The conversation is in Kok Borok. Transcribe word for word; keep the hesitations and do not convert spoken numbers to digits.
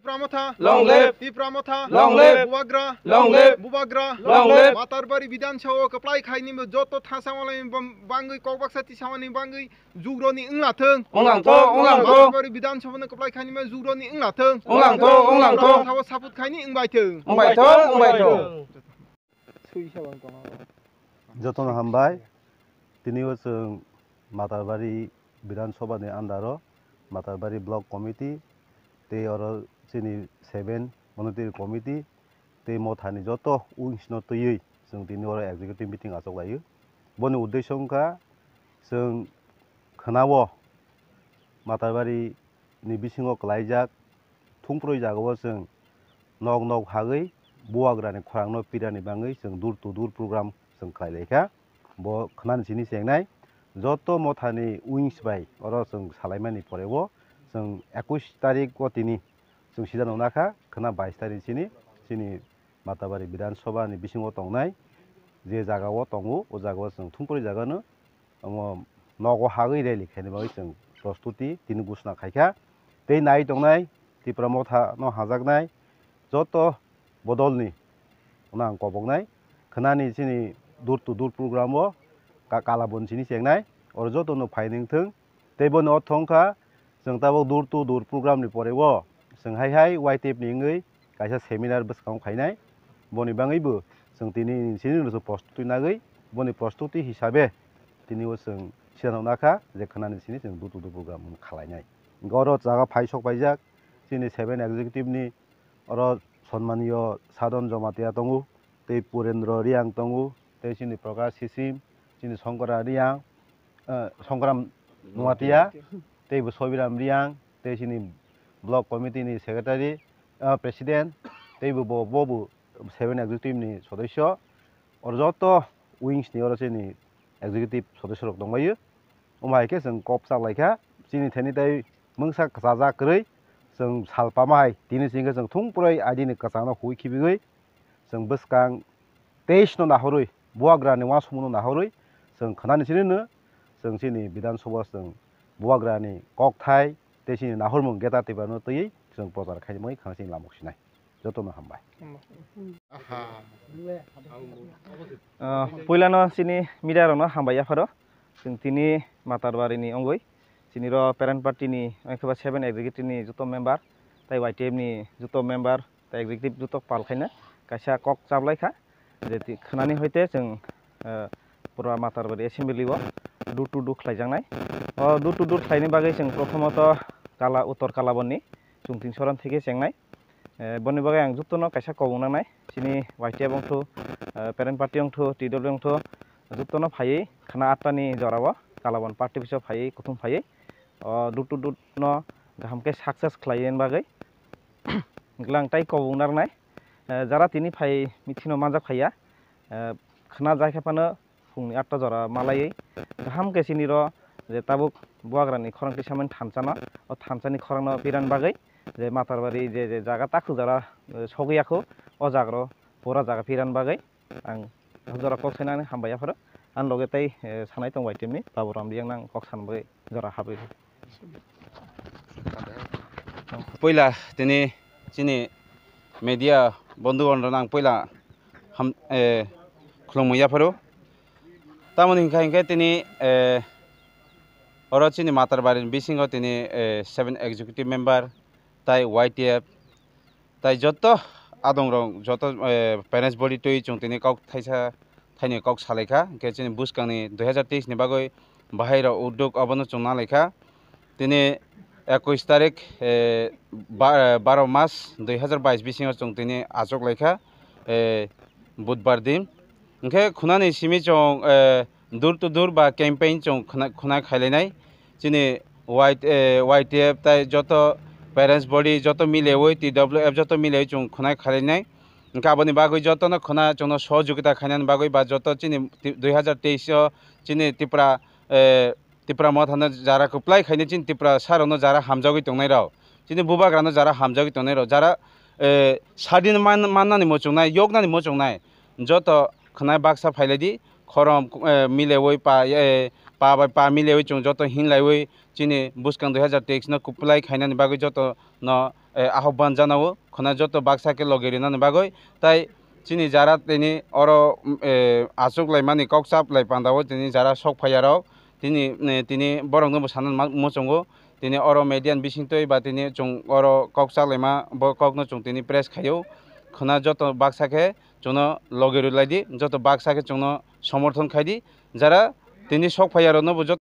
Tipra Motha. Long live. Tipra Motha. Long live. Bubagra. Long live. Bubagra. Long live. Matarbari Bidhan Sabha kwplai khaini joto thasa malai bangwi kok baksa tisamani bangwi jugroni wngla thung. Wnglang to, wnglang to. Matarbari Bidhan Sabha no kwplai khaini ma jugroni wngla thung. Wnglang to, wnglang to. Thabo saput khaini wngbai thung. Wngbai to, wngbai to. Jotono hambai. Tini o chwng Matarbari Bidhan Sabha ni under o Matarbari Block Committee tei oro chini seven Monetary Committee tei mothani joto wings no twiwi chwng tini oro executive meeting achuk laio. Boni uddesyo wngkha chwng khwnao Matarbari ni bisingo kwlaijak thungproi jagao chwng nok nok hagwi bubagrani khorangno pirani bangwi chwng door to door program chwng khlai laikha. Bo khwnani sini chengnai joto mothani wings bai oro chwng salaimani poreo chwng ekush tarik o tini chwng sida nuknakha khwna bais tarik sini chini Matarbari Bidhan Sabha ni bisingo tongnai je jagao tongo o jagao chwng thungproi jagano omo nogo hagwi rally khaina bagwi chwng prostuti tini gusna khaikha. Tei nai tongnai Tipra Motha no hajaknai joto bodolni no ang koboknai khwnani chini door to door program o ka-, kalabon sini chengnai oro joto no phai nengthwng. Tei boni ortho wngkha chwng tabuk door to door program ni poreo chwng hai hai Y T F ni wngwi kaisa seminar bwskango khainai. Boni bangwibo chwng tini sini rwchuk prostuti nagwi boni prostuti hisabe tini o chwng sidanok nakha je khwnani sini chwng door to door program khlainai. Hwnkhe oro jaga phai sok paijak chini seven executive ni oro Sonmaniyo Sadon Jomatia tongo, tei Purendro Riang tongo, tei chini Prakash Sisim, chini Songkora Riang, eh, Songkram Nuatia, tei bo Sobiram Riang, tei chini block committee ni secretary, eh, president, tei bo, bo, bo, bo seven executive ni sodosyo. Oro joto wings ni oro chini executive sodosyo rok tongbaio. Omo hai khe chwng kok chak lai kha, chini thani tei mungsa kwchajak kwrwi chwng sal pama hai tini chini khe chwng thung purwi aidi ni kwchangno hui khibiwi chwng bwskang teis no nahorwi bubagrani uansukmung no nahorwi chwng khwnani sini no chwng chini Bidhan Sabha chwng bubagrani kokthai tei chini nahormung Geta Tiprano twiwi chwng prochar khaimani khana chini lamuk sinai. Jotono hambai. Ah, puilano chini media rokno hambai yapharo. Chwng tini Matarbari ni wngwi chini ro parent party ni, wngkhe ba seven executive ni joto member, tei Y T F ni joto member, tei executive joto pal khaina kaisa kok chablai kha. Je ti-, khwnani hoite chwng, eh, pura Matarbari assembly o door to door khlaijaknai. O door to door khlaini bagwi chwng prothomoto Kala, Uttor Kalabon ni Chungting Soran theke chengnai. Eh, boni bagwi ang jotono kaisa kobong nangnai. Chini Y T F wngthu, eh, parent party wngthu, T W wngthu, jotono phaiwi khwna atta ni jorao Kalabon party office o phaiwi kuthum phaiwi o door to door no kaham khe success khlaiwi bagwi. Hwnkhe ang tai kobong narwnai. Eh, jara tini phai meeting no manjak phaiya. Eh, khwna jai khe phano phungni atta jora malaiwi kaham khe chini ro je tabuk bubagrani khorang tisamani thansa no, o thansa ni khorang no piran bagwi je Matarbari je, je jaga takhuk jora, eh, sogwi yakho, o jaga ro pura jaga piran bagwi ang jora kok sainani hambai yapharo. Ani loge tei, eh, sanai tong bai team ni Babu Ramriyang nang kok san bagwi jora habwi. Puila tini chini media bondhu rok no ang puila ham, eh, khulumui yapharo. Tamoni hinkha hinkhe tini, eh, oro chini Matarbari ni bisingo tini, eh, seven executive member tai Y T F tai joto adongrok joto, eh, parents body twi chwng tini kok thaisa thaini kok salaikha. Hinkhe chini bwskangni dui hazar teis ni bagwi bahai rok uddog obono chwng nalaikha. Tini ekush tarik, eh, ba-, baro mas dui hazar bais bisingo chwng tini achuk laikha, eh, budbar din. Hinkhe khwnani simi chwng, eh, door to door ba campaign chwng khwna, khwna khailainai. Chini Y, eh, Y T F tai joto parents body joto milewi, T W F joto milewi chwng khwna khailainai. Hinkhe aboni bagwi jotono khwna chwngno sohojogita khainani bagwi ba joto chini ti-, dui hazar teis o chini Tripura, eh, Tipra Motha no jara kwplai khaina chini Tiprasa rokno jara hamjagwi tongnai rok, chini bubagra no jara hamjagwi tongnai rok, jara, eh, sadin man-, mannani muchungnai, yoknani muchungnai, joto khwnai baksa phailaidi, khorom, eh, milewi pa, eh, pa bai pa milaiwi chwng joto hinlaiwi chini bwskang dui hazar teis no kwplai khainani bagwi joto no, eh, ahokban janao khwna joto baksa khe logi rinani bagwi. Tai chini jara tini oro, mm, eh, achuk laimani kok chap lai pandao tini jara sok phaiya rok tini, eh, tini borok no bo sana ma-, muchungo tini oro media ni bisingtwi ba tini chwng oro kok chak laima bo kok no chwng tini press khaio khwna joto baksa khe chwngno logi rwlai di, joto baksa khe chwngno somorthon khai di, jara tini sok phaiya rokno bo joto